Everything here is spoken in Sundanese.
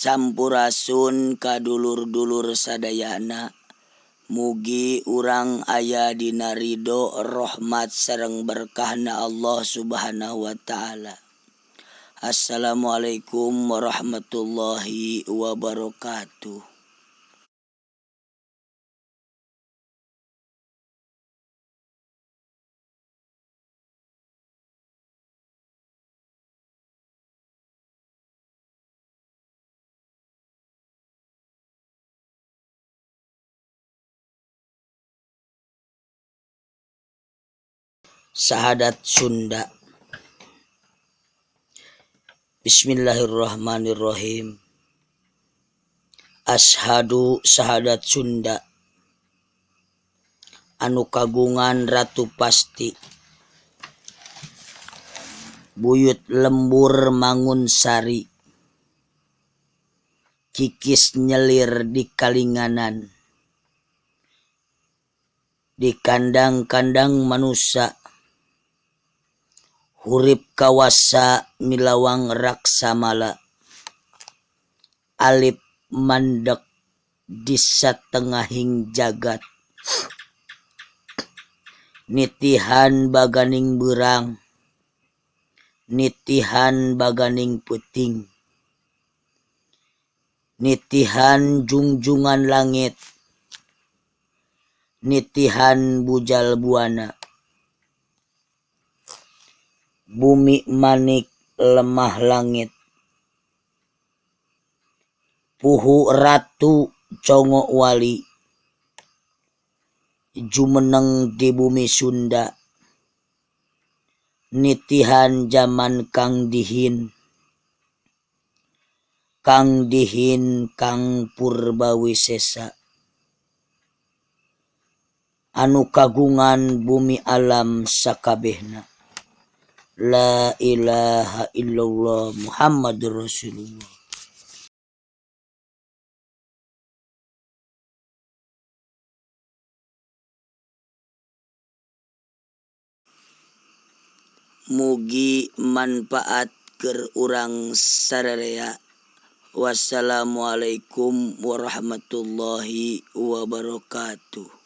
Sampurasun ka dulur-dulur sadayana. Mugi urang aya dina ridho rahmat sareng berkahna Allah Subhanahu wa taala. Assalamualaikum warahmatullahi wabarakatuh. Sahadat Sunda. Bismillahirrahmanirrahim. Ashadu sahadat Sunda anu kagungan ratu pasti buyut lembur mangun sari kikis nyelir di kalinganan di kandang-kandang manusa hurip kawasa milawang raksamala alif mandek di satengahing jagat nitihan baganing beurang nitihan baganing peuting nitihan jungjungan langit nitihan bujal buana bumi manik lemah langit puhu ratu congo wali jumeneng di bumi Sunda nitihan zaman Kang Dihin Kang Dihin Kang Purbawisesa anu kagungan bumi alam sakabehna. La ilaha illallah Muhammadur Rasulullah. Mugi manfaat keur urang sararea. Wassalamualaikum warahmatullahi wabarakatuh.